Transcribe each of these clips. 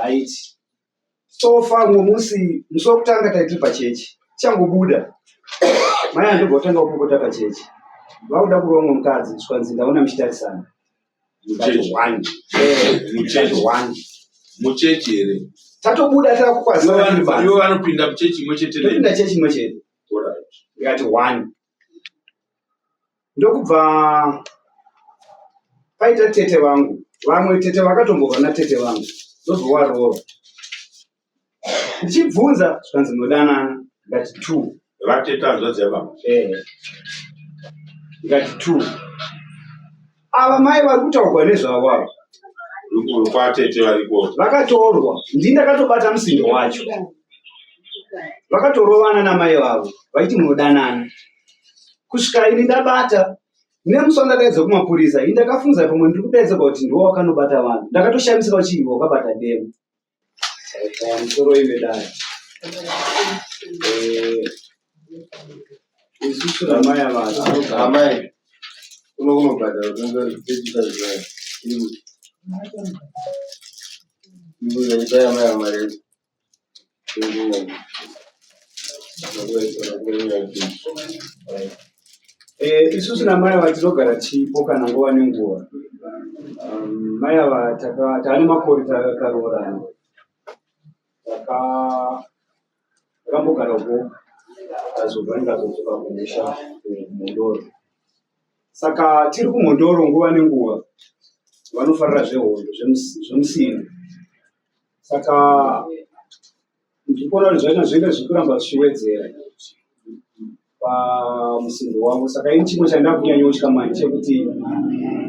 Right. So far mumwe musi musi wekutanga taitiri pachechi tichangobuda mai andobva kutanga kupopota pachechi vakuda kurova mumwe mukadzi zvikanzi ndaona muchitarisana. Muchechi. One. Eh, Muchechi. one. Muchechi here? Tatobuda takukwazisana tiri panze. Ivo vanopinda muchechi imwe chete nemi. Topinda chechi imwe chete. Alright. Ndikati one. Ndokubva paita tete vangu. Vamwe tete vakatombobva natete vangu. Ndobva waroora. Ndichibvunza zvikanzi munodanana. Ndikati two. Vatete hanzvadzi yababa. Eh. Ndikati two. Ava mai vari kutaurwa nezvavo ava. Kwatete variko. Vakatorwa. Ndini ndakatobata musindo wacho. Vakatorovana namai vavo vaiti munodanana. Kusvika ini ndabata nemusi wandadaidza kumapurisa ini ndakafunza pamwe ndiri kudaidzirwa kuti ndiwo wakanobata vanhu. Ndakatoshamisika kuti iwe wakabata demo. Pamusoro ive dare. Eh, isusu namai ava tinogara. Amai, kuno kunobhadhara kutenga 35 rand. Imbuza ipai amai ava mari yacho. Eh, isusu namai ava tinogara tichipokana nguva nenguva. Um, mai ava taane makore takaroorana. Takambogara uko tazobva ndikazodzoka kumusha kuMhondoro. Saka tiri kuMhondoro nguva nenguva vanofarira zvehondo zvemusindo. Saka ndiri kuona kuti zvacho zvinenge zviri kuramba zvichiwedzera pamusindo wavo. Saka ini chimwe chandakunyanyotya manje chekuti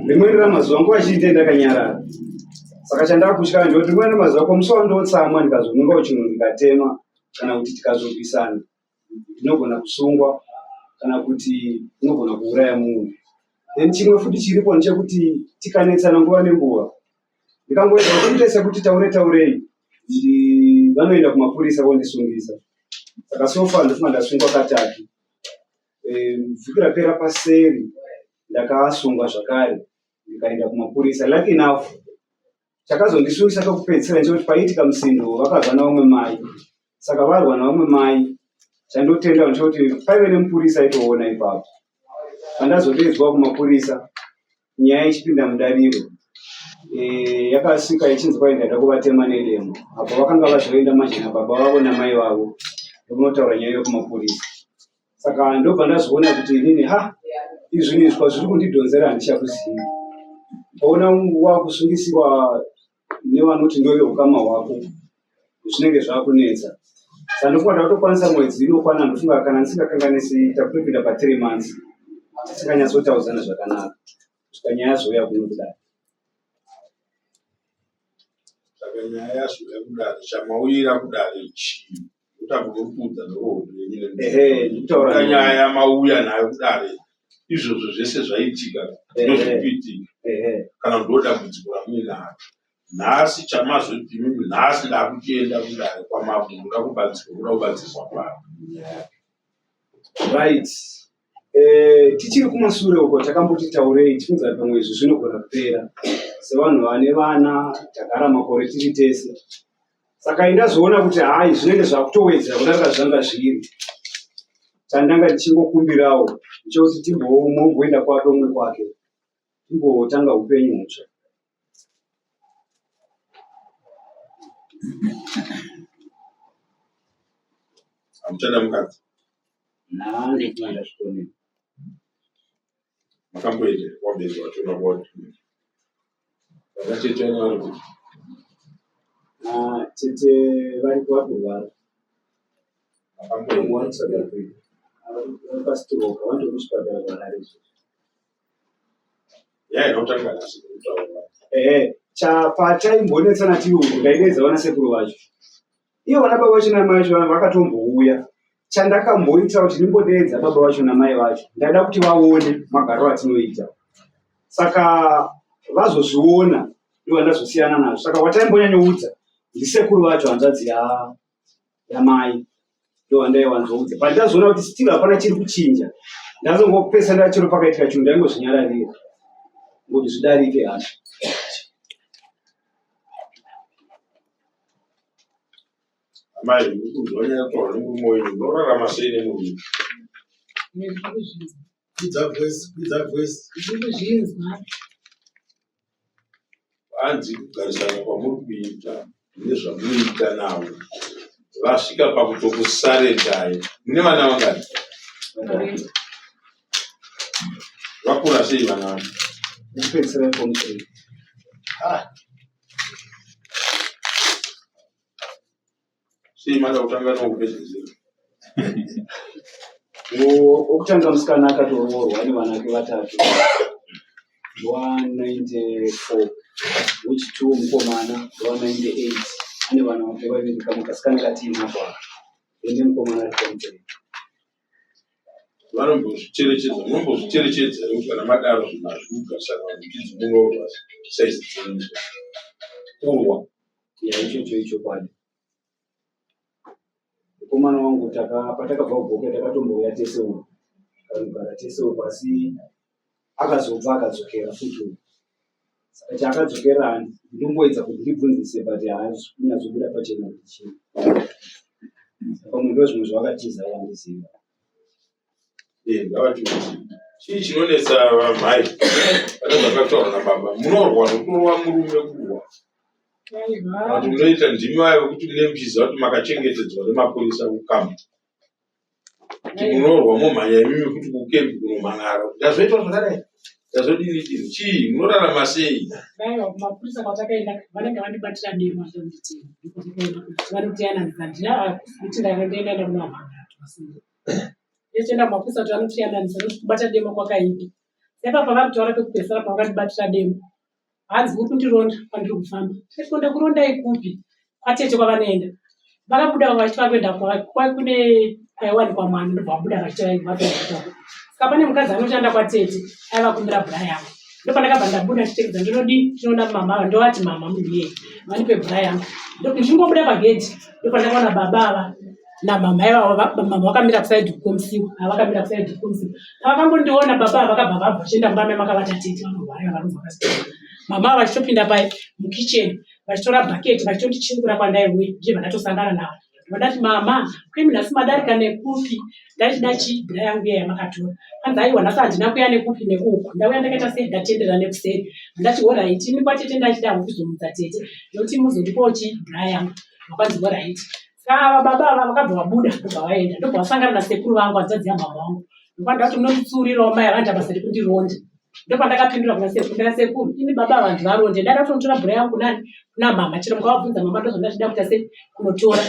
rimweni ramazuva nguva zhinji ndenge ndakanyarara. Saka chandakutya ndechekuti rimweni ramazuva ko musi wandotsamwa ndikazonungawo chinhu ndikatema kana kuti tikazorwisana ndinogona kusungwa kana kuti ndinogona kuuraya munhu. Then chimwe futi chiripo ndechekuti tikanetsana nguva nenguva ndikangoedza kuti ite sekuti taure taurei vanoenda kumapurisa vondisungisa saka so far ndofunga ndasungwa katatu eh, vhiki rapera paseri ndakasungwa zvakare ndikaenda kumapurisa lucky enough chakazondisungisa kekupedzisira ndechekuti paiitika musindo vakarwa navamwe mai saka varwa navamwe mai chandotenda ndechekuti paive nemupurisa aitoona ipapo pandazodeedzwa kumapurisa nyaya ichipinda mudariro e, yakasvika ichinzi kwai ndaida kuvatema nedemo apo vakanga vazoenda manje nababa vavo namai vavo ndokunotaura nyaya yekumapurisa saka ndobva ndazoona kuti inini ha izvinhu izvi kwazviri kundidhonzera handichakuzivi ukaona wakusungisiwa nevanoti ndove ukama hwako zvinenge zvakunetsa saka ndofunga ndakutokwanisa mwedzi inokwana ndofunga kana ndisingakanganisi takutopinda pa three months tisinganyatsotaudzana zvakanaka kusvika nyaya yazouya kuno kudai saka nyaya yazouya kudare chamauyira kudare chii kutakunokuudza nhoroondo yenyu ehe ndikutaura nyaya yamauya nayo kudare izvozvo zvese zvaitika ndozvikuitika kana ndo dambudziko ramuinaro nhasi chamazoti imimi nhasi ndakuchienda kudare kwamambo ndoda kubatsirwa kuda kubatsirwa kwaro right Eh, tichiri kumasure uko takamboti taurei tifunza pamwe izvi zvinogona kupera sevanhu vane vana tagara makore tiri tese saka indazoona kuti hayi zvinenge zvakutowedzera kudarika zvanga zviri chandanga ndichingokumbirawo ndechekuti timbomboenda kwake umwe kwake timbotanga upenyu hutsva Hamuchada mukadzi? Nhandi ndazvikone. Makamboenda wabereki vachona bodi. Vana tete vanga vari kupi? Ah, tete vari kuvakurwara. Makamboenda Vari kuSouth Africa. Vari pastroke, vanotori kuchipatara kuHarare izvozvi. Nyaya inotanga nhasi kutaura. Ehe, chapataimbonetsana tiri uku ndaideedza vana sekuru vacho. Ivo vana baba vacho namai vacho vakatombouya. Chandakamboita kuti ndimbodeedza baba vacho namai vacho ndaida kuti vaone magariro atinoita. Saka vazozviona ndivo vandazosiyana nazvo. Saka wataimbonyanyoudza ndisekuru vacho hanzvadzi yamai ndovandaiwanzoudza but ndazoona kuti still hapana chiri kuchinja ndazongopesa ndachiro pakaitika chinhu ndaingozvinyararira ngokuti zvidarike hazvo. Amai, muri kunzwa nyaya kutaurwa nemurume wenyu, munorarama sei nemurume? Kwidza voice, kwidza voice. Ndikuzvinzwa. Hanzi kugarisana kwamuri kuita nezvamunoita navo vasvika pakutokusarendai. Mune vana vangani? Vakura sei vana vacho? Kupedzisira form 3. Ah, Sei mada kutanga nokupedzisira? Wokutanga musikana akatoroorwa ane vana vake vatatu. Wa94 wechi2 mukomana wa98 ane vana vake vaviri kamwe kasikana katiinapo aka ende mukomana ari form 3. Vanombozvicherechedza, munombozvicherechedza here kuti kana madaro zvinhu hazvidi kugarisana vanhu muchinzi munorwa saizi dzenyu kurwa Ya ichocho ichokwadi. Mukomana wangu taka patakabva kuGokwe takatombouya tese uku. Takanogara tese uku asi akazobva akadzokera futi uku. Saka chaakadzokera ndomboedza kuti ndibvunzise but haasi kunyatsobuda pachena kuti chii. Saka pamwe ndozvimwe zvavakatiza handizivi. Eh, ngavatiudze. Chii chinonetsa vamhai? Pane zvakataurwa nababa. Munorwa zvokurova murume kurwa. Kana kuti munoita ndimi vaya vekuti mune muchiziva kuti makachengetedzwa nemapurisa kukambi. Kuti munorwa momhanya imimi kuti kukembi kunomhan'ara. Ndazoitwa zvakadai. Ndazodini dini. Chii munorarama sei? Aiwa, kumapurisa kwatakaenda vanenge vandibatira demo zvanditi vanotiyananisa ndina kuti ndaenda ndakunomhan'ara Ndichienda kumapurisa kuti vanotiyananisa nekuti kubata demo kwakaipa. Saka pavari kutaura pekupedzisira pavakandibatira demo hanzi uri kundironda kwandiri kufamba. Ndikati ko ndakurondai kupi? Kwatete kwavanoenda. Vakabuda vachiti vakuenda kune kwaiwanikwa mwana ndobva vabuda vachiti vakuenda ikoko. Saka pane mukadzi anoshanda kwatete aivakumbira bra yangu. Ndopandakabva ndabuda ndichitekedza ndinodii ndinoona mama ava ndovati mama munhu iyeye vandipe bra yangu. Ndichingobuda pagedhi ndopandakaona baba ava namama ivavo mama vakamira kusaidi kwemusiwo vakamira kusaidi kwemusiwo pavakangondiona baba ava vakabva vabva vachienda mumba mai makavata tete vanorwara vanonzi vakasitoma mama ava vachitopinda pai mukitchen vachitora bhaketi vachitondichingura kwandaiuya ndichibva ndatosangana navo ndati mama kwemi nhasi madarika nekupi ndachida chii bra yangu iya yamakatora hanzi aiwa nhasi handina kuya nekupi nekuku ndauya ndakaita sei ndatendera nekuseri ndati horaiti imi kwatete ndachida hangu kuzomutsa tete nokuti muzondipawo chii bra yangu vakanzi horaiti Saka ava baba ava vakabva vabuda ndobva vaenda ndobva vasangana nasekuru vangu hanzvadzi yamama vangu ndopandati munonditsuurirawo mai avanoita basa rekundironda ndopandakapindura kuna sekuru ndikati sekuru ini baba ava handivaronde ndada kutonotora bhura yangu kunani kuna mama chero mukavabvunza mama ndozvandachida kuita sei kunotora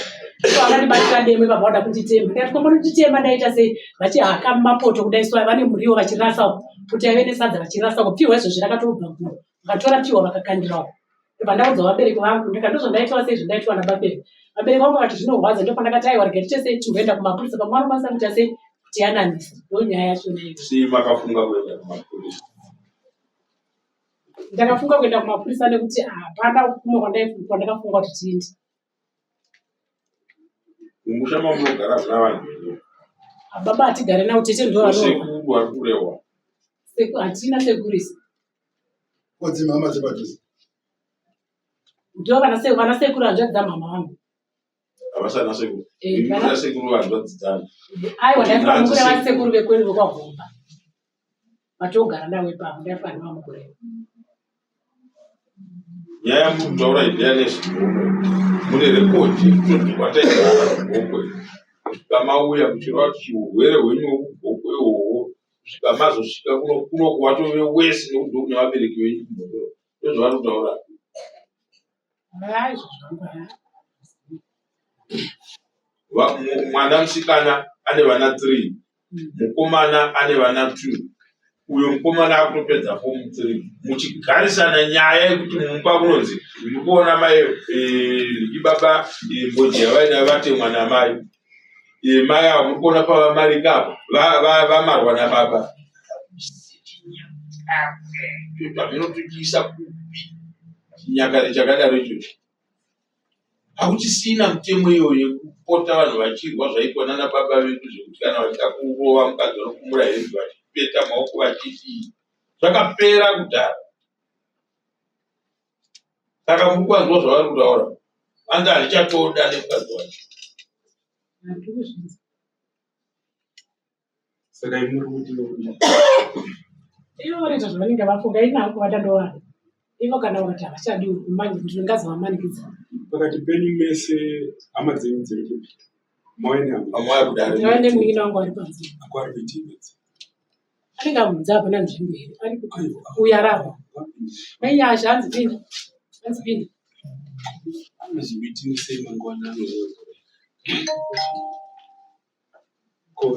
vakandibatira demo ipapa vada kunditema ndikati ko munonditema ndaita sei vachihaka mapoto kudai so vane muriwo vachirasa uko kuti aive nesadza vachirasa uko pihwa izvozvi rakatobva guro vakatora pihwa vakakandira uko ndobva ndaudza vabereki vangu ndika ndozvandaitwa sei zvandaitwa nabaperi vabereki vangu vakati zvinorwadza ndopandakati aiwa rega tiite sei timboenda kumapurisa pamwe vanokwanisa kuita sei kutiyananisa ndonyaya yachona iyo Sei makafunga kuenda kumapurisa? Ndakafunga kuenda kumapurisa nekuti hapana kumwe kwandakafunga kuti tiende. Mumusha mamunogara hamuna vanhu here? Baba hatigare navo tete ndo vano. Sekuru vari kurehwa. Hatina sekuru isu. Ko dzimhama dzepadhuze? Ndo vana sekuru vana sekuru hanzvadzi dzamhama vangu. Havasana sekuru. Eh, Imi muna sekuru hanzvadzi dzangu. Aiwa ndaifanira kureva sekuru vekwedu vekwaGomba. Vatogara navo ipapo ndaifanira vamukureva. Nyaya yamuri kutaura iyi ndeyanezvigokwe. Mune rekodhi yekuti kwataigara kugokwe kusvika mauya muchireva kuti urwere hwenyu hwekugokwe ihwohwo kusvika mazosvika kuno kuno kwatove wese nekuti ndokune vabereki venyu kumhondoro ndozvavari kutaura. Mwana musikana ane vana 3 mukomana ane vana 2 uyo mukomana akutopedza fomu 3 muchigarisana nyaya yekuti mumba kunonzi ndiri kuona mai eh, baba eh, mbodzi yavaina vatemwa namai eh, mai avo muri kuona pavamarika apa vamarwa nababa zvinotochiisa kupi chinyakare chakadaro ichocho hakuchisina mutemo iyoyo yekupota vanhu vachirwa zvaitwa nana baba vedu zvekuti kana vachida kurova mukadzi vanokumura hembe vachipeta maoko vachitii zvakapera kudhara saka muri kuvanzwa zvavari kutaura anzi handichatoda nemukadzi wacho. Handiri kuzvinzwa. Saka imi muri kuti nokudii? Ivo vanoita zvavanenge vafunga, ini hangu kuvada ndovada. Ivo kana vakati havachadi manje ndingazovamanikidza. Pakati penyu mese hama dzenyu dziri kupi? Mauya nehama? Amauya kudare. Ndaiva nemunin'ina wangu ari panze. Ako ari kuitei panze? Anenge abvunza hapana nzvimbo here? Ari kuuya rapa. Mai Nyasha hanzi pinda. Hanzi pinda. Anozokuitisei mangwana anozouya? Ko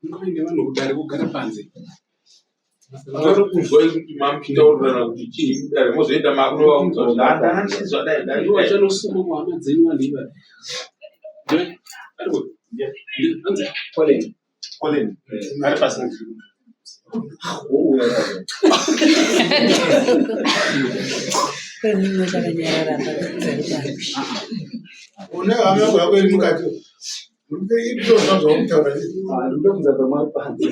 Ungaine vanhu kudare kugara panze. Vari kunzwa kuti mamutaurirana kuti chii kudare mozoenda makunovaudza kuti handana ndizvo dai dai. Ndivo vachanosungwa kuhama dzenyu vanhu ivava. Ariko. Hanzi. Colin. Colin. Ari pasi. Wouya nazvo. Une hama yako yako iri mukati. Iri kutaura zvauri kutaura. Ah, ndikuda kunza pamwe ari panze.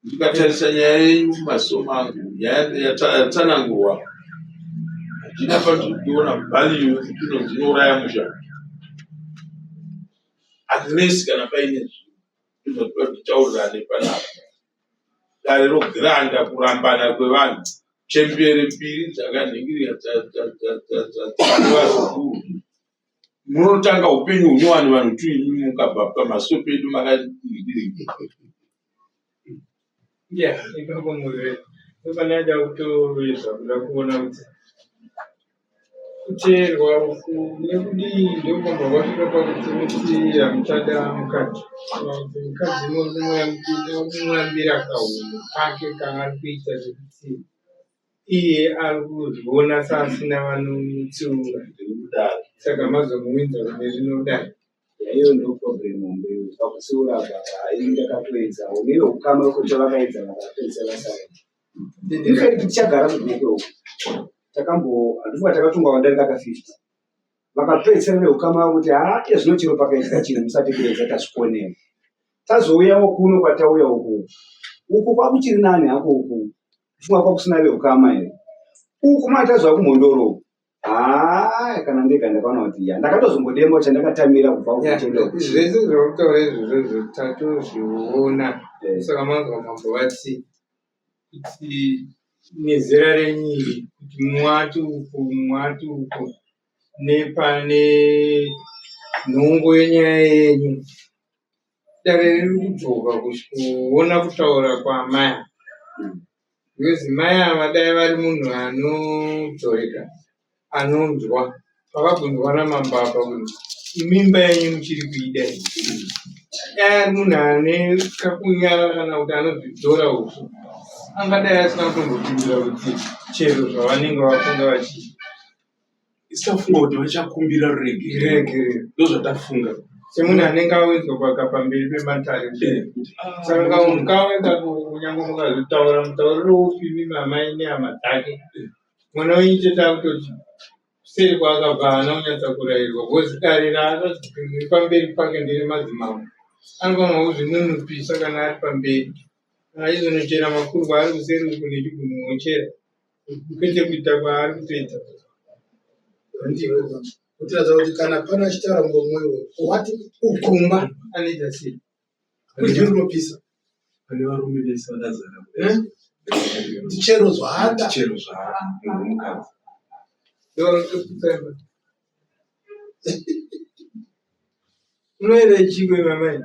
Ndikatarisa nyaya yenyu mumaziso mangu, nyaya yatsanangurwa, handina pandiri kuona value yekuti inonzi inouraya musha. Unless kana paine zvinhu zvinotoda kuti titaurirane panapa. Dare rogiranda kurambana kwevanhu. Chembere mbiri dzakanhingirira dzavazukuru. Munotanga upenyu hunyowani vanhu tu imi mukabva pamaso pedu makanhingirira. Yeah, ipapo murwere ndopandaida kutoedza kuda kuona kuti kuteerwa uku nekudii ndokwabva kwasvika pakuti muti hamuchada mukadzi kana kuti mukadzi muri kumuyambira kahunhu kake kaari kuita zvekuti iye ari kuzviona seasina vanomutsiura Ndiri kudaro. saka mazomuwinza kune rinodai. Iyo ndo problem hombe iyo. Pakutsiura apa ini ndakatoedzawo. Newe ukama wekuti vakaedza vakapedzisa vasara. In fact tichagara muGokwe uku. Takambo handifunga takatunga vadarika ka 50. Vakapedzisira veukama kuti haa ezvino chero pakaitika chinhu musati kuedza tazvikonera. Tazouyawo kuno kwatauya uku. Uku kwakuchiri nani hako uku. Funga kwakusina veukama here. Uku matazva kumhondoro uku. Haa kana ndega ndakaona kuti ya ndakatozombodemba chandakatamira kubva kuchendo. Zvese zvauri kutaura izvozvo tatozviona. Saka manzwa mambo vati kuti nezera renyu iri kuti mwati uku mwati uku nepane nhongo yenyaya yenyu dare riri kudzoka kuona kutaura kwaamai because mai ava dai vari munhu anodzoreka anonzwa pakabvunzwa namambo apa kuti imimba yenyu muchiri kuida here dai ari munhu ane kakunyara kana kuti anozvidzora uku angadai asina kutombopindura kuti chero zvavanenge vafunga vachiita. Isu tafunga kuti vachakumbira ruregerero. Ruregerero. Ndozvatafunga. Semunhu anenge awinzwa kwaka pamberi pematare. Saka mukaweka kunyange mukazvitaura mutauriro upi imi amai nehama dzake. Mwana wenyu chete akutoti kuseri kwaakabva haana kunyatsa kurayirwa because dare raariri pamberi pake ndere madzimambo. Anofanirwa kuzvinunupisa kana ari pamberi. Kana achizonochera makurwa ari kuseri uku nechigunwe wochera. Kwete kuita kwaari kutoita. Handiko. Kutiratidza kuti kana pane achitaura muromo iwoyo wati Ukumba anoita sei? rurimi runopisa. Pane varume vese vakazara. Eh? Chero zvaada. Chero zvaada munhu womukadzi. Ndovanotoputsa Unoera chiko mamai?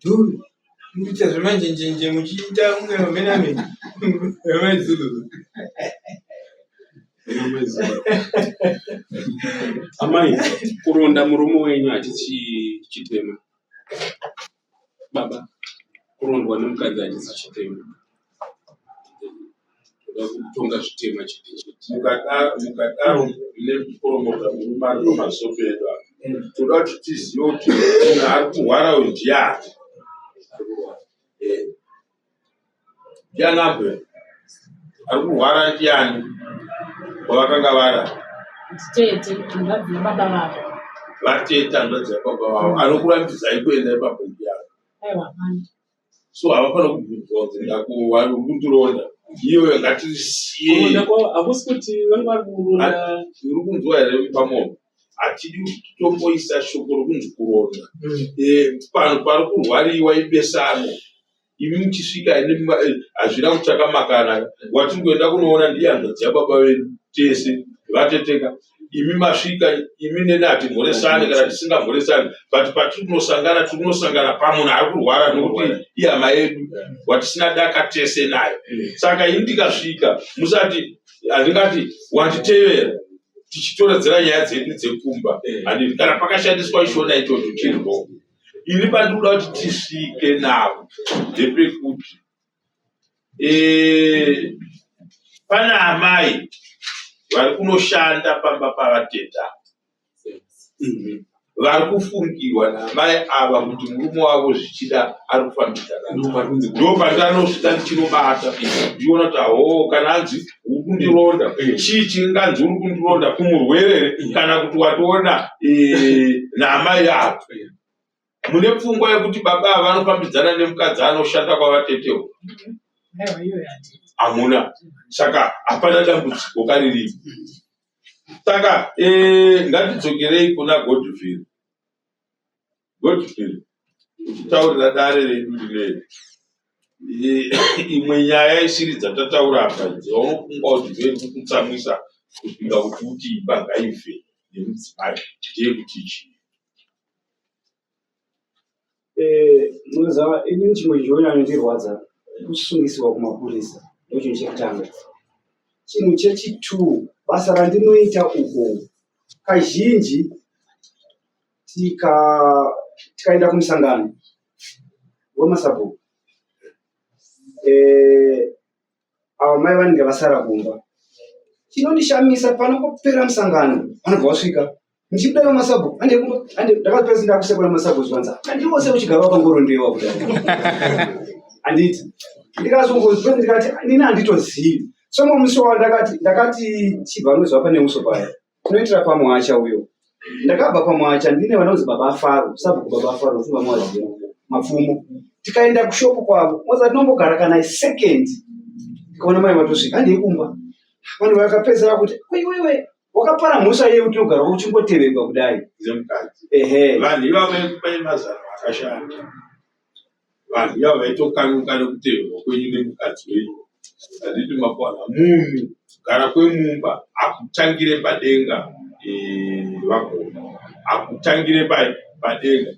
Dhuru. Mukuita zvemanjenjenje muchiita kunge mamenamene. Maizulu. Amai, kuronda murume wenyu hachisi chitema. Baba, kurondwa nemukadzi hachisi chitema. Toda kutonga zvitema chete chete. Mukadaro nekurongodza murume ari pamaziso pedu apa. Toda kuti tizive kuti munhu ari kurwara uyu ndiani. Ndiani ambuya? Ari kurwara ndiani? Kwavakanga vari Tete, hanzvadzi yababa vavo. Vatete hanzvadzi yababa vavo. Anokurambidzai kuenda ipapo ndiani? Aiwa hapana. So havafanira kubvunzwa kunzi ndakuwa uri kundironda. Iyoyo ngatisiyei. Kuronda kwavo hakusi kuti vange vari kuronda. Uri kunzwa here pamombe? Hatidi kuti titomboisa shoko rokunzi kuronda. Eh, pano pari kurwariwa ibesanwa. Imi muchisvika ine eh, hazvina kutsvaka makana. Watiri kuenda kunoona ndiye hanzvadzi yababa vedu tese vateteka. Imi masvika imi neni hatimhoresani kana tisingamhoresani but patiri kunosangana tiri kunosangana pamunhu ari kurwara nokuti ihama yedu watisina daka tese nayo. Saka ini ndikasvika musati handingati wanditevera tichitoredzera nyaya dzedu dzekumba handiti kana pakashandiswa shona ichocho chiri wrong. Ini pandiri kuda kuti tisvike navo ndepekuti eh, pana amai vari kunoshanda pamba pavateta vari kufungirwa naamai ava kuti murume wavo zvichida ari kufambidzana ndopandanosvika ndichinobata ndiona kuti ahoo kana anzi uri kundironda chii chinganzi uri kundironda kumurwere here kana kuti watoona eh, naamai ava mune pfungwa yekuti baba ava vanofambidzana nemukadzi anoshanda kwavatetewo hamuna saka hapana dambudziko kariripo saka eh, ngatidzokerei kuna godfrey godfrey uchitaurira dare redu rineri eh, imwe nyaya isiri dzatataura apa idzi vaunofunga kuti ndoiri kukutsamwisa kusvika kuti uti imba ngaife nemudzimai ndeyekuti chii Eh, munoziva inini chimwe chinonyanyondirwadza kusungisirwa kumapurisa ndochinhu chekutanga. Chinhu chechitwo basa randinoita uko kazhinji tika tikaenda kumusangano wemasabhuku eh, ava mai vanenge vasara kumba. Chinondishamisa panongopera musangano vanobva vasvika ndichibuda namasabhuku hande kumba hande ndakapedza ndakusekwa namasabhuku zvanza handiwo sei uchigara wakangorondewa kudai handiti ndikazongozwa ndikati nini handitozivi so mumwe musi wawo ndakati ndakati chibva anozwa pane uso paya tinoitira pamwacha uyo ndakabva pamwacha ndine vanonzi baba faro sabhuku baba faro ndofunga muvaziva mapfumo tikaenda kushopu kwavo moza tinombogara kana second tikaona mai vatosvika handei kumba vanhu vakapedzera kuti iwewe wakapara mhosva yei kuti unogara uchingoteverwa kudai nemukadzi ehe vanhu ivavo vaikupai mazano akashata vanhu ivavo vaitokanuka nekuteverwa kwenyu nemukadzi wenyu handiti makwana munhu kugara kwemumba hakutangire padenga eh, vagona hakutangire padenga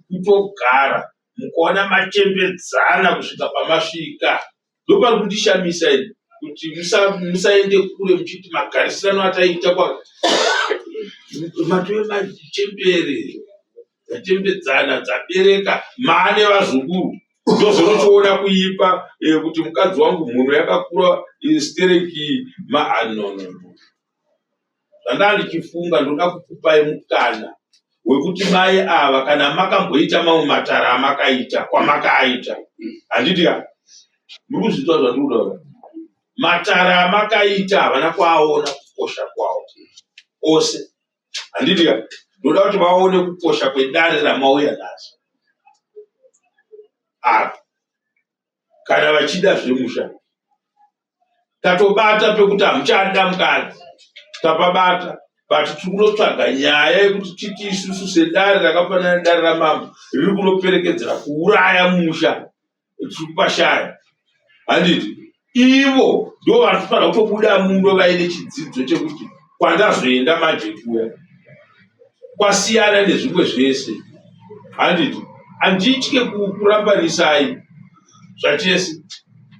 kutogara mukaona machembedzana kusvika pamasvika ndopari kundishamisa ini kuti musaende kure muchiti magarisirano ataiita kwa matove machembere dzachembedzana dzabereka maane vazukuru ndozonochiona kuipa eh, kuti mukadzi wangu mhuno yakakura eh, stereki ma ah, no, no, no. Zvandanga ndichifunga ndoda kukupai mukana wekuti mai ava kana makamboita mamwe matara amakaita kwamakaaita handiti ka muri kuzvinzwa zvandiri kutaura matara amakaita havana kuaona kukosha kwawo ose handiti ka ndoda kuti vaone kukosha kwedare ramauya nhasi apa kana vachida zvemusha tatobata pekuti hamuchada mukadzi tapabata but tiri kunotsvaga nyaya yekuti titi isusu sedare rakafanana nedare ramambo riri kunoperekedzera kuuraya musha tiri kupashaya handiti ivo ndo vanofanira kutobuda muno vaine chidzidzo chekuti kwandazoenda manje kuya kwasiyana nezvimwe zvese handiti handitye kukurambanisai zvachese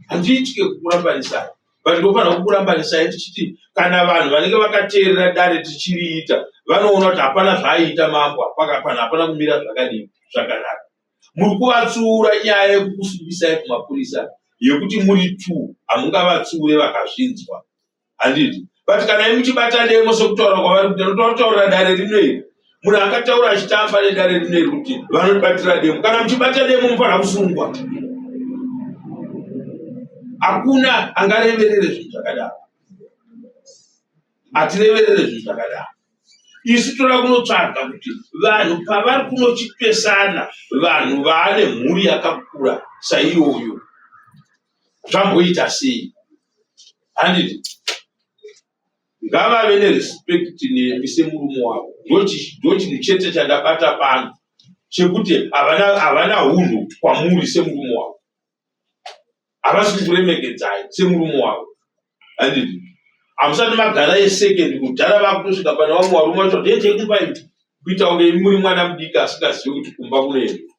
handitye kukurambanisai but ndofanira kukurambanisai tichiti kana vanhu vanenge vakateerera dare tichiriita vanoona kuti hapana zvaaiita mambo hapana hapana kumira zvakadii zvakanaka muri kuvatsiura nyaya yekukusungisai kumapurisa yekuti muri two hamungavatsiure vakazvinzwa handiti but kana imi muchibata demo sekutaura kwavari kuita notautaurira dare rino iri munhu akataura achitamba nedare rino iri kuti vanobatira demo kana muchibata demo mufanira kusungwa hakuna angareverere zvinhu zvakadaro hatireverere zvinhu zvakadaro. Isu toda kunotsvaga kuti vanhu pavari kunochipesana, vanhu vaane mhuri yakakura saiyoyo zvamboita sei? Handiti ngavave nerespect nemi semurume wavo. Ndochinhu chete chandabata pano chekuti havana hunhu kwamuri semurume wavo. Havasi kukuremekedzai semurume wavo. Handiti hamusati magara yesekend kudhara vakutosvika pane vamwe varume vacho ndete kumba imi kuita kunge imi muri mwana mudiki asingazivi kuti kumba kunoendwa.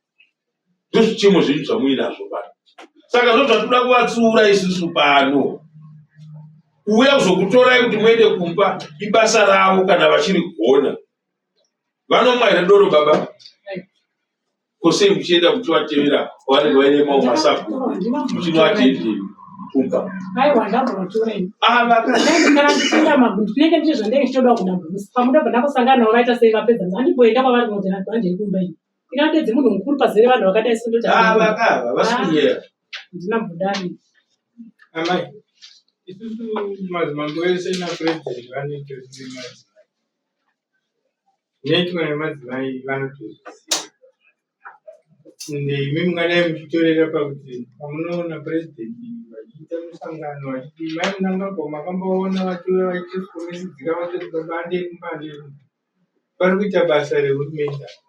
Ndozvichemo zvenyu zvamuinazvo pano. Saka ndozvatinoda kuvatsiura isusu pano. Kuuya kuzokutorai kuti muende kumba ibasa ravo kana vachiri gona. Vanomwa here doro baba? Ko sei muchienda muchivatevera kwavanenge vaine mamwe masabhuku muchinoatendei kumba? Aiwa ndambovatora ini. Ava ka Kana ndichienda magundu ndinenge ndichizva ndenge ndichitoda kuda bhusi. Pamuda bva ndakosangana navo vaita sei vapedza handimboenda kwavari kunoti handei kumba ini. Ndingadedze munhu mukuru pazere vanhu vakadai so ndoti ava ka ava vasi kunyera. Handina mbodari. Amai, isusu madzimambo ese napresident vanoita zvemadzimai. Zvinoitwa nemadzimai vanotozviziva. Ende imi mungadai muchitorera pakuti pamunoona president vachiita musangano vachiti mai Mnangagwa makambovaona vachiuya vachitisvikomitsidzira vatoti baba handei kumba handei kumba. Vari kuita basa rehurumende ava.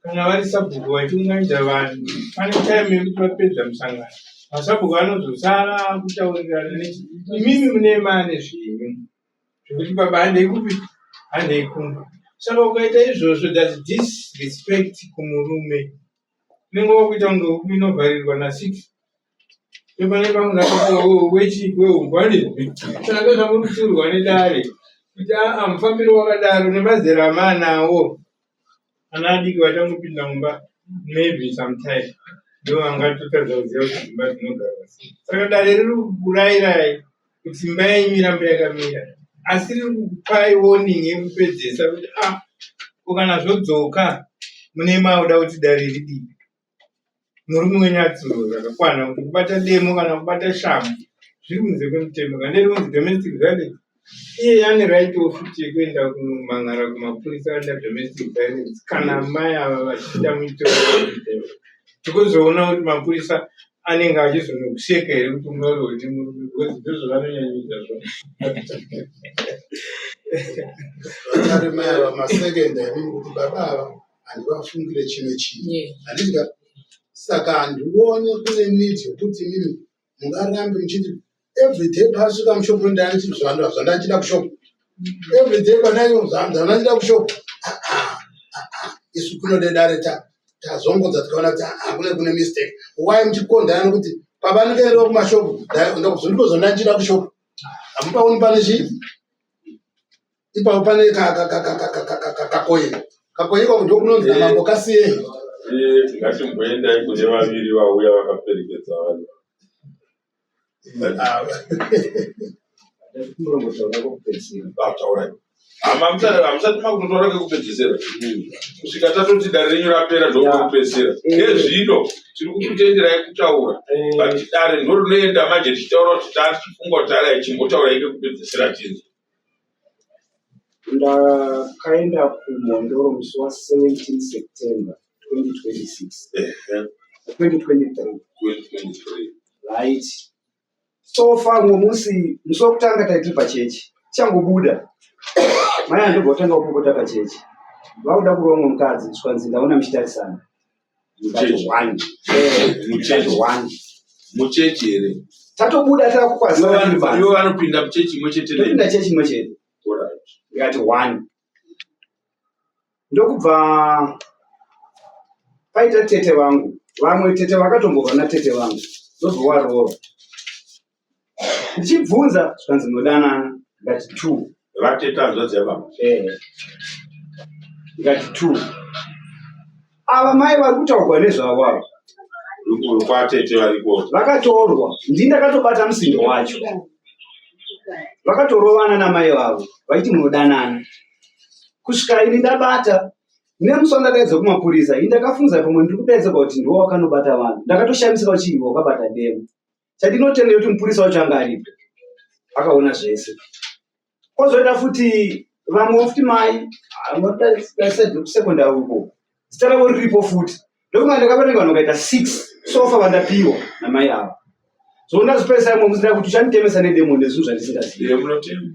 Kana vari sabhuku vachiunganidza vanhu pane time yekuti vapedza musangano masabhuku anozosara kutaurirana nechi imimi mune mane zvenyu zvekuti baba handei kupi handei kumba saka ukaita izvozvo thats disrespect kumurume unenge wakuita kunge huku inovharirwa nasix ndopane pamwe wechi weungwani saka ndozvamuri kutsiurwa nedare kuti aa mufambiro wakadaro nemazera amaanawo Ana adiki vachangopinda mumba maybe sometime ndovangatotadza kuziva kuti dzimba dzinogarwa sei. Saka dare riri kukurairai kuti imba yenyu irambe yakamira asi riri kukupai warning yekupedzesa kuti ah ko kana zvodzoka mune makuda kuti dare ridii. Murume wenyu atsiurwe zvakakwana kuti kubata demo kana kubata shamhu zviri kunze kwemutemo kana iri kunzi domestic violence iye ane right futi yekuenda kunomhan'ara kumapurisa under domestic violence kana mai ava vachiita muitiro wemutemo tikuzoona kuti mapurisa anenge achizonokuseka here kuti ungarohwe nemurume because ndozvavanonyanyoita zvo Vatari mai ava masekenda imimi kuti baba ava handivafungire chimwe chinhu handiti ka saka handione kune need yokuti imimi mungarambe muchiti everyday paasvika mushopu ndandichiti zvandandichida kushopu everyday pandazvandandichida kushopu ah, ah, ah, isu kunode dare tazongodza tikaona kuti kune kune mistake why muchikondana nokuti pavanikaendawo kumashopu ndiko zvandandichida kushopu hamupaoni pane chii ipapo pane kakoye kakoye ikako ndokunonzi namambo kasiye eh, ngatimboendai kune vaviri vauya vakaperekedza vanhu hamusati makutotaura kekupedzesera kusvika tatoti dare renyu rapera ndokekupedzesera ezvino tiri kukutenderai kutaura eh. but dare ndorinoenda manje tichitaura kuti tatichifunga kuti tarai chimbotaurai kekupedzesera tinzwe Ndakaenda kuMhondoro musi wa 17 September 2026. 2023. 2023. Right. So far mumwe musi musi wekutanga taitiri pachechi tichangobuda mai andobva kutanga kupopota pachechi vakuda kurova mumwe mukadzi zvikanzi ndaona muchitarisana Muchechi. One. Eh, Muchechi. one. Muchechi here? Tatobuda takukwazana tiri panze. Ivo vanopinda muchechi imwe chete nei? Topinda chechi imwe chete. Alright. Ndikati one. Ndokubva paita tete vangu. Vamwe tete vakatombova natete vangu. Ndobva warova. Ndichibvunza zvikanzi munodanana. Ndikati two. Vatete hanzvadzi yababa. Eh. Ndikati two. Ava mai vari kutaurwa nezvavo ava. Kwatete variko. Vakatorwa. Ndini ndakatobata musindo wacho. Vakatorovana namai vavo vachiti munodanana. Kusvika ini ndabata nemusi wandadaidza kumapurisa ini ndakafunza pamwe ndiri kudaidzirwa kuti ndiwo wakanobata vanhu. Ndakatoshamisika kuti iwe wakabata demo. Chandinotenda kuti mupurisa wacho anga aripo akaona zvese. Kozoita futi Vamwe futi mai kusekondari uko zita ravo riripo futi. Ndokunga ndakaverenga vanhu vakaita 6 sofa vandapiwa namai ava. So ndazopedzisa imwe musi kuti uchanditemesa nedemo nezvinhu zvandisingazivi. Iye munotema.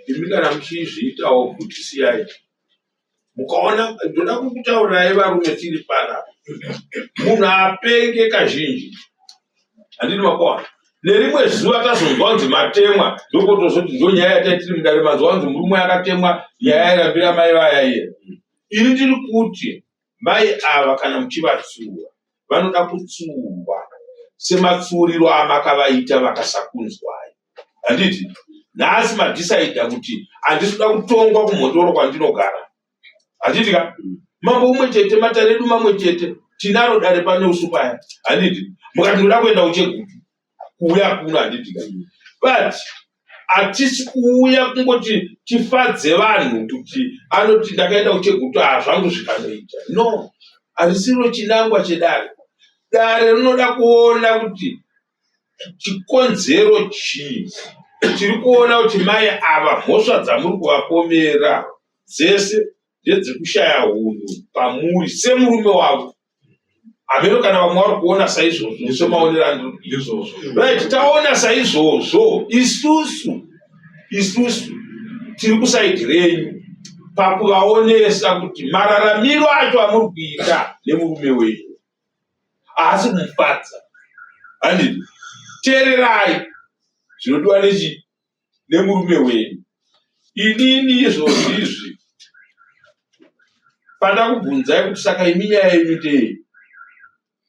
Imi kana muchizviitawo futi siyai. Mukaona ndoda kukutaurirai varume tiri panapa. Munhu apenge kazhinji. Handiti makuona. Nerimwe zuva tazonzwa kunzi matemwa ndokotozoti ndonyaya yatai tiri mudare manzwa kunzi murume akatemwa nyaya yairambira mai vaya iye. Ini ndiri kuti Mai ava kana muchivatsuura vanoda kutsuurwa sematsuuriro amakavaita vakasakunzwai handiti? Nhasi madhisaidha kuti handisi kuda kutongwa kumhondoro kwandinogara handiti ka? Mambo umwe chete matare edu mamwe chete tinaro dare pane usu paya handiti? Mukati ndoda kuenda kuchegutu kuuya kuno handiti ka? But hatisi kuuya kungoti tifadze vanhu kuti anoti ndakaenda kuchegutu hazvangu zvikanoita no harisiro chinangwa chedare dare rinoda kuona kuti chikonzero chii tiri kuona kuti mai ava mhosva dzamuri kuvapomera dzese ndedzekushaya hunhu pamuri semurume wavo hameno kana vamwe vari kuona saizvozvo semaonero andizvozvo right taona saizvozvo isusu isusu tiri kusaidi renyu pakuvaonesa kuti mararamiro acho amuri kuita nemurume wenyu haasi kumufadza handiti teererai zvinodiwa nechi nemurume wenyu inini izvozvi izvi pandakubvunzai kuti saka imi nyaya yenyu ndei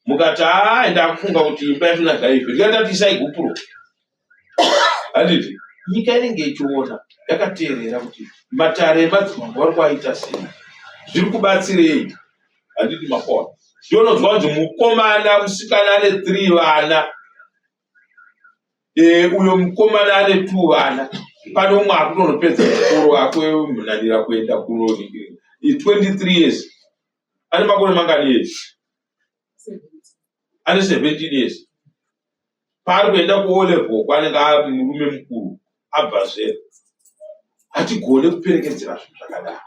mukati haa ndakufunga kuti imba yachona ngaife ndikati isai gupuro handiti nyika inenge ichiona yakateerera kuti matare emadzimambo vari kuaita sei zviri kubatsirei handiti makona ndiononzwa kunzi mukomana musikana ane three vana Eh, uyo mukomana ane two vana pane umwe akutonopedza chikoro akumunanira kuenda kuno 23 years ane makore mangani years ane 17 years paari kuenda kuo level kwaanenge ari murume mukuru abva zera hatigone kuperekedzera zvinhu zvakadaro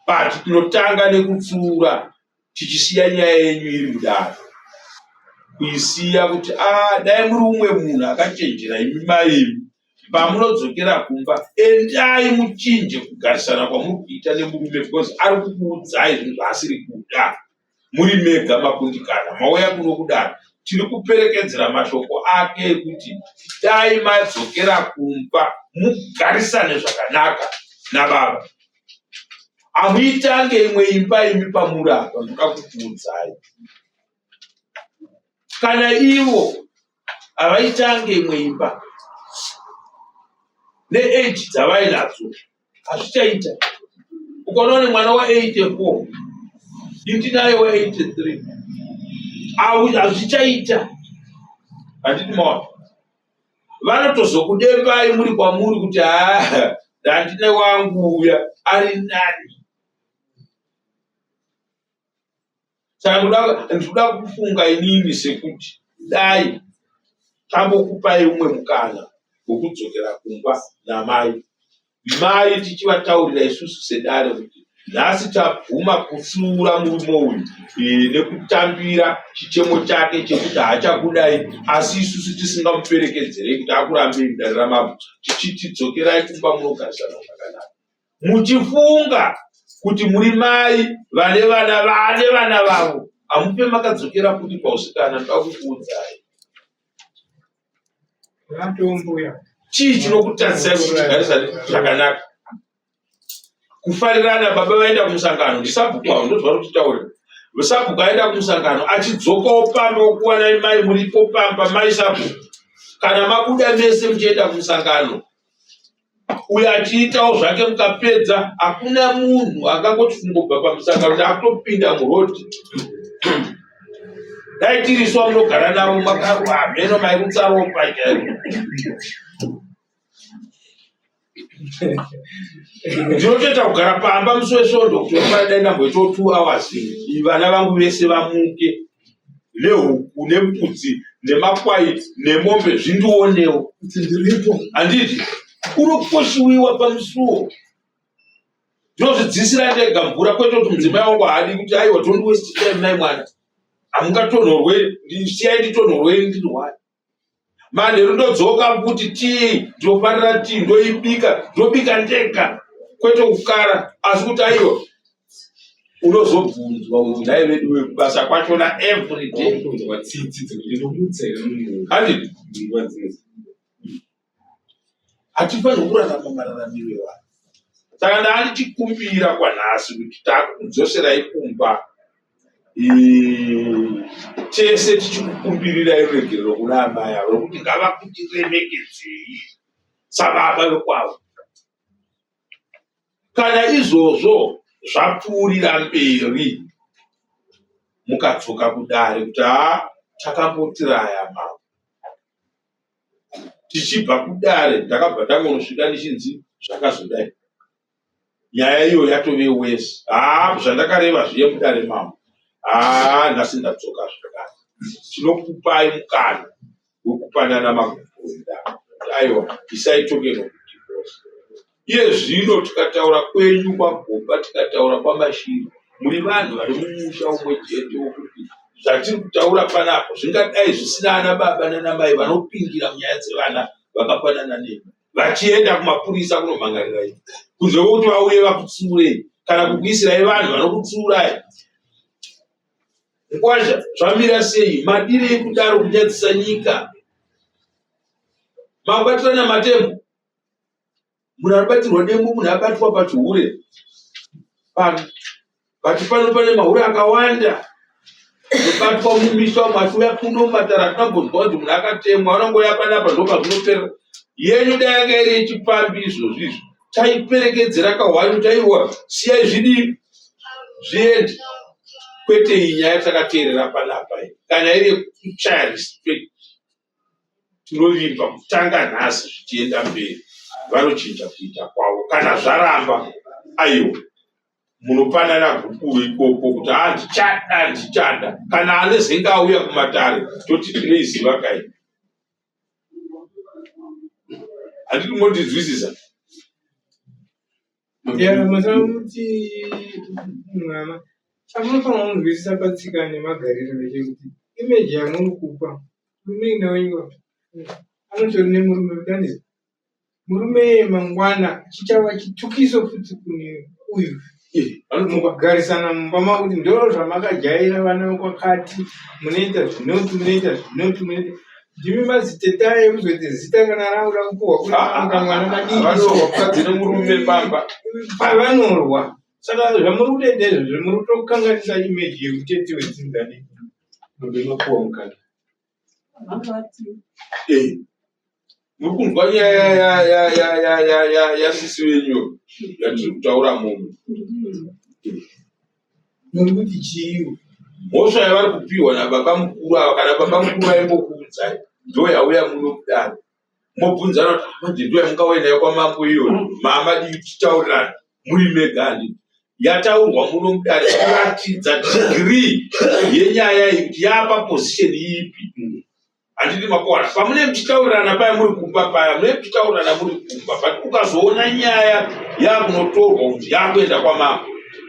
but tinotanga nekutsiura tichisiya nyaya yenyu iri mudare kuisiya kuti a ah, dai muri umwe munhu akachenjera imi mai imi pamunodzokera kumba endai muchinje kugarisana kwamuri kuita nemurume because ari kukuudzai zvinhu zvaasiri kuda muri mega makundikana mauya kuno kudare tiri kuperekedzera mashoko ake ekuti dai madzokera kumba mugarisane zvakanaka nababa Hamuitange imwe imba imi pamuri apa ndoda kukuudzai. Kana ivo havaitange imwe imba neage dzavainadzo hazvichaita. Ukaona une mwana wa 84 ini ndinaye wa 83 hazvichaita. Handiti maona? Vanotozokudembai muri kwamuri kuti haa ndandine wangu uya ari nani. Saka ndinoda kufunga inini sekuti dai tambokupai umwe mukana wekudzokera kumba namai. Mai tichivataurira isusu sedare kuti nhasi tabvuma kutsiura murume uyu e, nekutambira chichemo chake chekuti haachakudai asi isusu tisingamuperekedzerei kuti akurambei mudare ramambo tichiti dzokerai kumba munogarisana zvakanaka muchifunga kuti muri mai vane vana vane vana vavo hamufe makadzokera futi pausikana ndoda kukuudzai Chii chinokutadzisai kuti tigarisane zvakanaka? Kufarirana, baba vaenda kumusangano, ndisabhuku avo ndozvavari kutitaurira. Sabhuku aenda kumusangano achidzokawo pamba okuwanai mai muripo pamba mai sabhuku. Kana mabuda mese muchienda kumusangano, uyo achiitawo zvake mukapedza hakuna munhu angangoti kungobva pamusangano ndakutopinda muroad dai tirisu amunogara navo makarwa hameno mairutsa ropa chairo ndinotoita kugara pamba musi wesvondo kuti ofana dai ndamboitawo two hours vana vangu vese vamuke nehuku nembudzi nemakwai nemombe zvindionewo kuti ndiripo handiti unokoshiwiwa pamusuwo. Ndinozvidziisira ndega mvura kwete kuti mudzimai wangu haadi kuti aiwa don't waste time nai mwana. Hamungatonhorwe, siyai nditonhorwe ndirware. Manheru ndodzoka kuti tii, ndinofarira tii, ndoibika, ndobika ndega kwete kukara asi kuti aiwa unozobvunzwa kuti nhai vedu vekubasa kwachona everyday Kunzwa tsitsi dzekuti ndomutsa here munhu handiti nguva dzino. Hatifanirwi kurarama mararamiro evanhu. Saka ndaandichikumbira kwanhasi kuti takukudzoserai kumba tese tichikukumbirirai ruregerero kuna amai avo rokuti ngavakutiremekedzei sababa vekwavo. Kana izvozvo zvapfuurira mberi mukadzoka kudare kuti haa takambotiraya mambo Tichibva kudare ndakabva ndangonosvika ndichinzi zvakazodai. Nyaya iyo yatove worse. Haa zvandakareva zviye mudare mambo. Haa nhasi ndadzoka zvakare. Tinokupai mukana wekupanana magupuro mudare. Aiwa isai token of divorce. Iye zvino tikataura kwenyu kwaGomba tikataura kwaMashiri muri vanhu vari mumusha umwe chete wokuti zvatiri kutaura panapa zvingadai zvisina ana baba nana mai vanopindira munyaya dzevana vakafanana nemi vachienda kumapurisa kunomhangarira imi kunze kwekuti vauye vakutsiurei kana kukuisirai vanhu vanokutsiurai Mkwasha zvamira sei madirei kudaro kunyadzisa nyika mabatirana matemo Munhu anobatirwa demo munhu abatwa pachihure pano but pano pane mahure akawanda anobatwa mumisha umu achiuya kuno mumatare atinambonzwa kunzi munhu akatemwa anongouya panapa ndopazvinoperera yenyu dai yanga iri yechipfambi izvozvi izvi taiperekedzera kahwani kuti aiwa siyai zvidii zviende kwete iyi nyaya takateerera panapa iyi kana iri yekuchaya respect Tinovimba kutanga nhasi zvichienda mberi vanochinja kuita kwavo. Kana zvaramba aiwa munopanana gupuro ikoko kuti haa ndichada ndichada. Kana anezenge auya kumatare toti tinoiziva kai. Handiti mondinzwisisa? Ya, masamuti mama chamunofanira kunzwisisa patsika nemagariro ndechekuti image yamuri kupa munin'ina wenyu anotori nemurume kudani murume mangwana chichava chitukiso futi kune uyu mukugarisana mumba makuti ndo zvamakajaira vana vekwakati munoita zvinoti munoita zvinoti munoita ndimi madzitete aye kuzoita zita kana rakuda kupuhwa kune kamwana kadiki Vanorwa mukadzi nemurume pamba. pavanorwa saka zvamuri kutoita izvozvo muri kutokanganisa image yeutete wedzinza diki Ndinopuwa mukana. Eh. Muri kunzwa nyaya yasisi venyu yatiri kutaura muno. Muri kuti chii? Mhosva yavari kupiwa nababa mukuru ava kana baba mukuru vaimbokuudzai ndo yauya muno kudare. Mobvunzana kuti ah, manje ndo yamungauye nayo kwamambo iyoyo. Mama dii tichitaurirana muri mega handiti. Yataurwa muno mudare kuratidza degree yenyaya iyi kuti yapa position ipi. Handiti makuwana pamunenge muchitaurirana paya muri kumba paya munenge muchitaurirana muri kumba but ukazoona nyaya yakunotorwa kunzi yakuenda kwamambo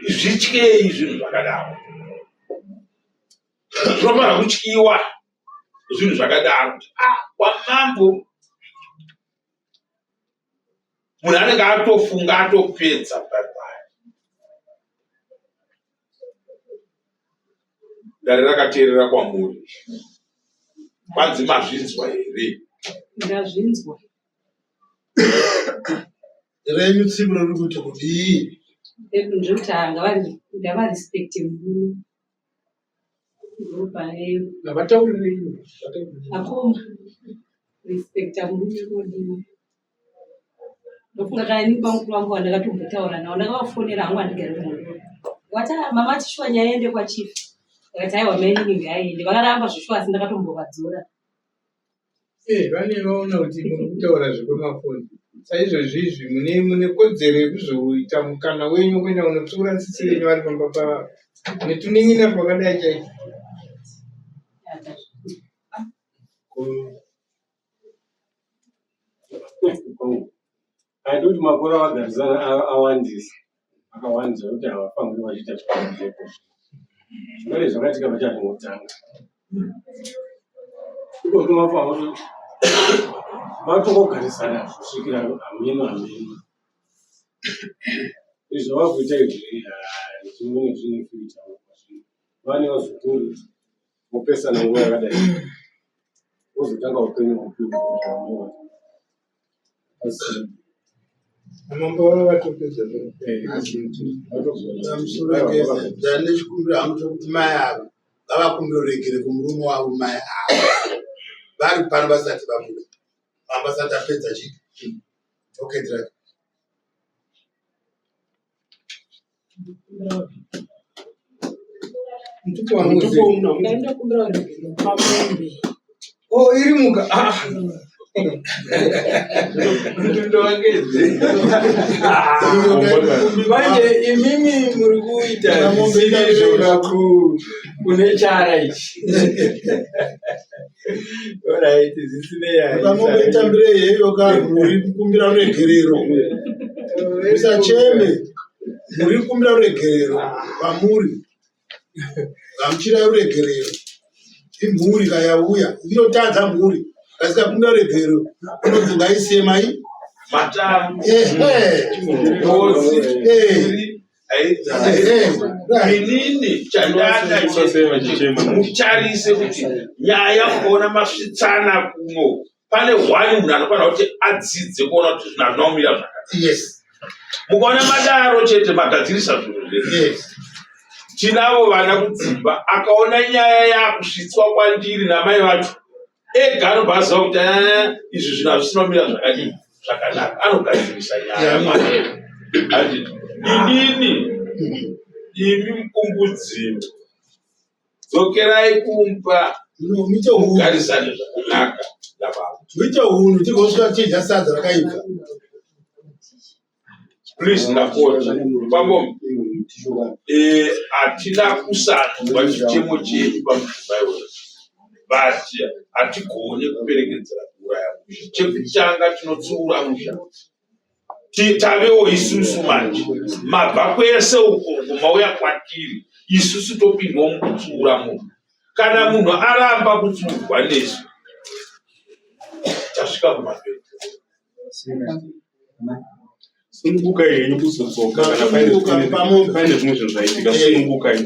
zvityei zvinhu zvakadaro zvinofanira kutyiwa zvinhu zvakadaro kuti ah kwamambo munhu anenge atofunga atopedza pari Dare rakateerera kwamuri. Kwanzi mazvinzwa here? Ndazvinzwa. Renyu tsivo riri kuti kudii? Ndiri kuti haa ngavarespecte murume. Ndopane Ngavataurire ivo. Akoma respecta murume kunodiwa. Ndofunga kana ini bamukuru vangu vandakatombotaura navo ndakavafonera hangu handigari kumhondoro. Vati "Ah, mama tishuwa nyaya iende kwachief. Ndakati aiwa mainini ngaiende. Vakaramba zveshuwa asi ndakatombovadzora. Eh, vane vaona kuti muri kutaura zvekwemafoni saizvozvi izvi mune mune kodzero yekuzoita mukana wenyu wekuenda kunotsiura sisi venyu vari pamba pavavo netunin'ina twakadai chaizvo Handiti kuti makore avagarisana awandisa. Akawandisa kuti havafaniri vachiita chikonzeko. Zvingade zvakaitika vachazvingotanga. Iko zvinovafanira kuti vatongogarisana kusvikira hameno hameno. Izvi zvavakuita izvi zvimwe zvine future. Vane vazukuru vopesana nguva yakadai vozotanga upenyu hupi Mambo vava vatopedza pamusoro ndane chikumbiro hangu chokuti mai ava ngavakumbire ruregere kumurume wavo mai ava vari pano vasati vabuda mambo asati apedza chii docket rake. Oh, iri muka. Ah. Mutundo wangezi. Manje imimi muri kuita zvisiri zvoka kune chara ichi. Alright, zvisinei. Pamombe itambire yeyo ka muri kukumbira ruregerero. Musacheme. Muri kukumbira ruregerero kwamuri. Gamuchirai ruregerero. Imhuri kayauya. Inotadza mhuri. Kasikakumbira ruregerero. Inonzi ngaisiye mai. Matamu. Ehe. Ngozi. Eh. Inini chandada mutarise kuti nyaya mukaona masvitsana kuno pane hwani munhu anofanira kuti adzidze kuona kuti zvinhu hazvina kumira zvakanaka. Mukaona madaro chete magadzirisa zvinhu zvese. Tinavo vana kudzimba akaona nyaya yakusvitswa kwandiri namai vacho ega anobva aziva kuti eh, izvi zvinhu hazvisina kumira zvakadii zvakanaka anogadzirisa nyaya mwana handiti inini imi mukungudzimi dzokerai kumba mugarisane zvakanaka nababa muite hunhu tigosvika tichidya sadza rakaibva Please ndapota bambo eh, hatina kusanzwa chichemo chenyu pamudzimai wedu but hatigone kuperekedzera kuuraya musha chekutanga tinotsiura musha tavewo isusu manje mabva kwese uko mauya kwatiri isusu topindwa mukutsiura munhu kana munhu aramba kutsiurwa nesu tasvika kumapedza Sunungukai henyu kuzodzoka kana paine zvimwe zvinhu zvaitika sunungukai.